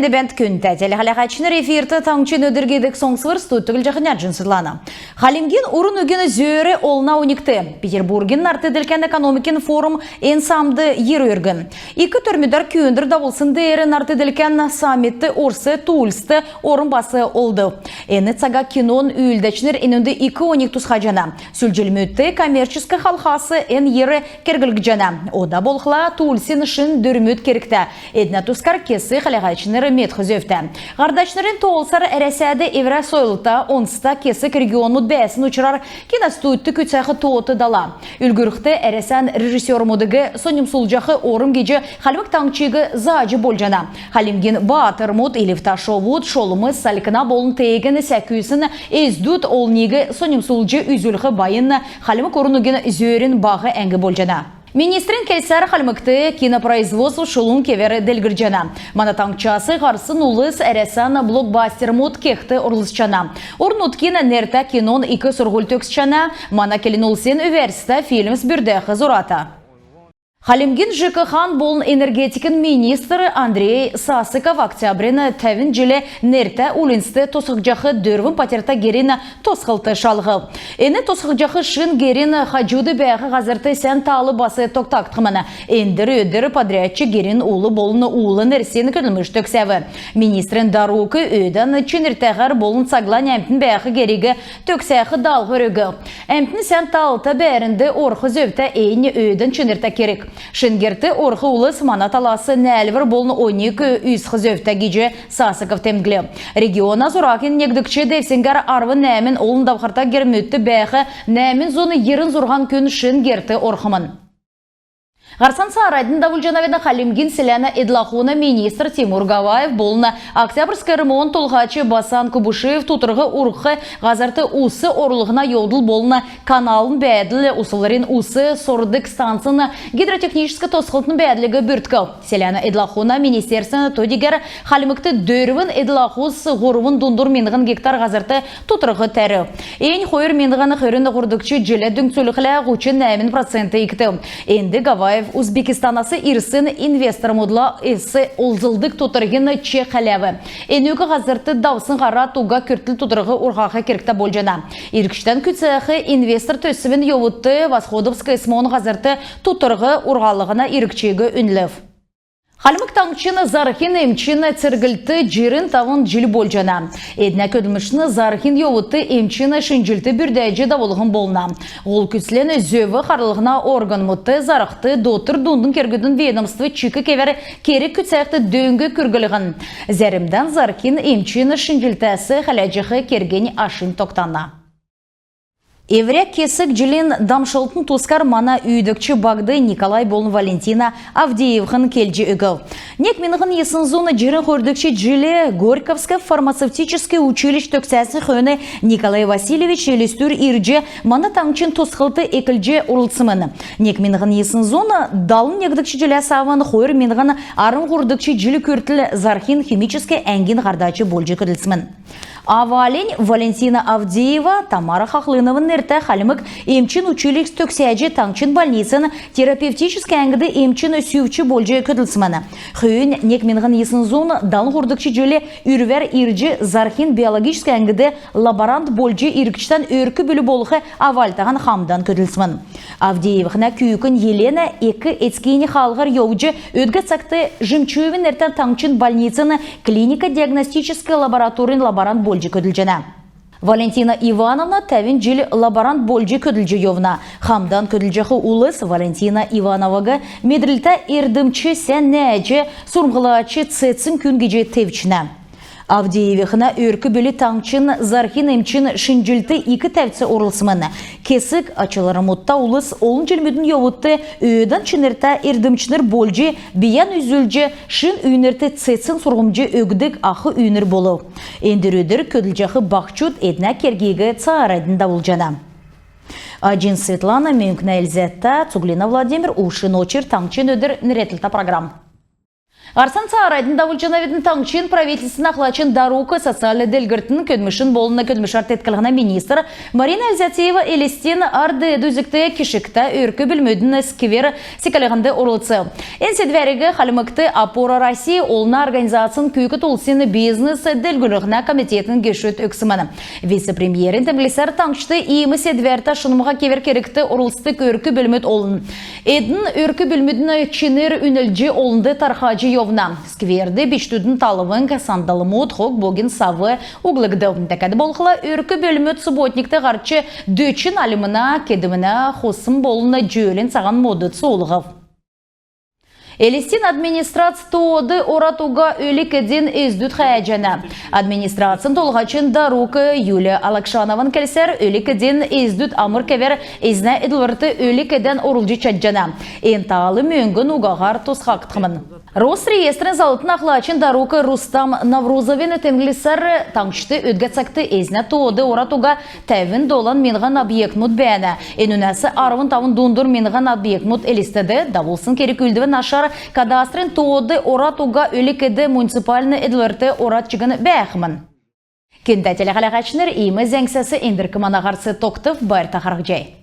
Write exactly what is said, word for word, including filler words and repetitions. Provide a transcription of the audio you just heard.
Бәәнт, күндтә телехәләәчнр! Эфирт «Таңһчин өдр» гидг соңсвр. Студьд Җаһнярҗин Светлана. Хальмгин урн үгин зөөр олна оньгт. Петербургин нарт-делкән экономикин форум эн саамд йир өргн. Ик төрмүдәр күүндвр давулсн деер нарт-делкән саммитд Орс туульст орм бас олдв. Эн цага кинон үүлдәчнр энүнд ик оньг тусхаҗана. Сүл җилмүдт коммерческ халхас эн йир керглгдҗәнә. Ода болхла туульсин шин дүрмүд кергтә. Эднә тускар кесг хәләәчнр медх зөвтә. Һардачнрин тоолсар, Әрәсәд эврә сойлта, онцта кесг регионмуд бәәсн учрар киностудьд күцәх тоот дала. Үлгүрлхд, Әрәсән режиссермудыг соньмсулҗах орм гиҗ Хальмг Таңһчиг зааҗ болҗана. Хальмгин баатрмуд, илвтә шовуд, шулмс, салькна болн теегин сәкүсн эздүд олниг соньмсулҗ үзүлх байн хальмг урн үгин зөөрин баһ әңг болҗана. Министрин келсәр, Хальмгт кинопроизводств шулун кевәр делгрҗәнә. Мана таңһчас һарсн улс Әрәсән блокбастермуд кехд орлцҗана. Орн-нутгин нертә кинон ик сурһуль төгсҗәнә. Мана келн улсин өвәрцтә фильмс бүрдәх зурата. Хальмгин ЖКХ-н болн энергетикин министр Андрей Сасыков октябрин тәвн җил нертә уульнцд тосхгдҗах дөрвн патьрта герин тосхлт шалһв. Эн тосхгдҗах шин герин хаҗуд бәәх һазрт сән таал бас тогтагдхмн. Эндр өдр подрядчик герин ул болн уулын эрсин көдлмш төгсәв. Министрин дарук өөдән чинртәһәр болн цаглань әмтн бәәх гериг төгсәх даалһвр өгв. Әмтн сән таалта бәәрнд орх зөвтә, эн өөдән чинртә керг. Шин герт орх улс мана талас нәәлвр болн оньг үзх зөвтә гиҗ Сасыков темдглв. Региона зураһин негдгч девсңгәр арвн нәәмн олн давхрта гермүдт бәәх нәәмн зун йирн зурһан күн шин герт орхмн. Һарцан цааранднь давулҗанавидн. Хальмгин селәнә эдл-ахуна министр Тимур Гаваев болн Октябрьск РМО-н толһач Басан Кубушев тутрһ урһх һазрт ус орулһна йовдл болн каналын бәәдл, услврин ус сордг станцин гидротехническ тосхлтын бәәдлиг бүрткв. Селәнә эдл-ахуна министерствин то-дигәр Хальмгт дөрвн эдл-ахус һурвн дундур миңһн гектар һазрт тутрһ тәрв. Эн хойр миңһн хөрн һурвдгч җиллә дүңцүлхлә һучн нәәмн процент икдв. Энд Гаваев Узбекистанас ирсн инвестормудла эс олзлдг тутрһин чек хәләв. Энүг һазрт давсн һарад уга күртл тутрһ урһах кергтә болҗана. Иргчдән күцәх инвестор төсвин йовудт Восходовск СМО-н һазрт тутрһ урһалһна иргчиг үнлв. Хальмг Таңһчин зарһин эмчин церглт җирн тавн җил болҗана. Эднә көдлмшнь зарһин йовудт эмчин шинҗлт бүрдәҗ давулһн болна. Һол күцлнь зөв харлһна органмудт, зарһд, дотр-дундын кергүдин ведомствд чик кевәр керг күцәхд дөң күрглһн. Зәрмдән зарһин эмчин шинҗлтәс хәләҗәх кергин ашнь тогтана. Эврә кесг җилин дамшлтын тускар мана үүдәгч багд Николай болн Валентина Авдеевхн келҗ өгв. Нег миңһн йисн зун җирн хойрдгч җил Горьковск фармацевтическ училищ төгсәсн хөөн Николай Васильевич Элстүр ирҗ, мана таңһчин тосхлтд эклҗ орлцсмн. Нег миңһн йисн зун далн негдгч җиләс авн хойр миңһн арвн һурвдгч җил күртл зарһин химическ әңгин һардач болҗ көдлсмн. Авальнь Валентина Авдеева Тамара Хахлынован нертә Хальмг эмчин училищ төгсәҗ, таңһчин больницин терапевтическ әңгд эмчин сүвч болҗ көдлсмн. Хөөннь нег миңһн йисн зун далн һурвдгч җил үрвәр ирҗ, зарһин биологическ әңгд лаборант болҗ иргчдән өрк-бүл болх авальтаһан хамдан көдлсмн. Авдеевхнә күүкн Елена эк-эцкиннь хаалһар йовҗ, өдгә цагт Жемчуевин нертә таңһчин больницин клиника-диагностическ лабораторин лаборант болҗ көдлҗәнә. Валентина Ивановна тәвн җил лаборант болҗ көдлҗ йовна. Хамдан көдлҗәх улс Валентина Ивановнаг медрлтә эрдмч, сән нәәҗ, сурһмҗлач, цецн күн гиҗ тевчнә. Авдеевихнә өрк-бүл таңһчин зарһин эмчин шинҗллт ик тәвц орлцсмн. Кесг ачлврмудта улс олн җилмүдин йовудт өөдән чинртә эрдмчнр болҗ, бийән үзүлҗ, шин үйнрт цецн сурһмҗ өгдг ах үйнр болв. Эндр өдр көдлҗәх баһчуд эднә кергиг цааранднь давулҗана. Аҗин Светлана, Мөңкнә Эльзәтә, Цуглина Владимир, Ушин Очр. «Таңһчин өдр» нерәдлһтә программ. Һарцан цааранднь давулҗанавидн. Таңһчин правительствин ахлачин дарук, социальн делгрлтин, көдлмшин болн көдлмшәр тетклһнә министр Марина Эльзятиева Элстин ар-деед үзгт кишгтә өрк-бүлмүдин сквер секлһнд орлцв. Эн седвәриг Хальмгт «Опора России» олна организацин күүкд улсин бизнес делгрүллһнә комитетин гешүд өгсмн. Вице-премьерин темдглсәр, таңһчд иим седвәртә шунмһа кевәр кергт орлцдг өрк-бүлмүд олн. Эдн өрк-бүлмүдин чинр үнлҗ, олнд тархаҗ йовна. Скверд бичкдүдин талвң, сандлмуд, хог-богин сав углгдв. Дәкәд болхла, өрк-бүлмүд субботникт һарч, дөчн альмна, кедмнә, хусм болн җөөлн цаһан модд суулһв. Элстин администрац тоод орад уга өлг-эдин эздүд хәәҗәнә. Администрацин толһачин дарук Юлия Алакшанован келсәр, өлг-эдин эздүд амр кевәр эзнә эдлврт өлг-эдән орулҗ чадҗана. Эн тал мөңгн угаһар тусхагдхмн. Росреестрин заллтын ахлачин дарук Рустам Наврузовин темдглсәр, таңһчд өдгә цагт эзнә тоод орад уга тәвн долан миңһн объектмуд бәәнә. Энүнәс арвн тавн дундур миңһн объектмуд Элстд. Давулсн керг-үүлдврин ашар кадастрин тоод орад уга өлг-эд муниципальн эдлврт орад чигн бәәхмн. Күндтә телехәләһәчнр, иим зәңгсәс эндрк мана һарц тогтв. Байрта харһцхай.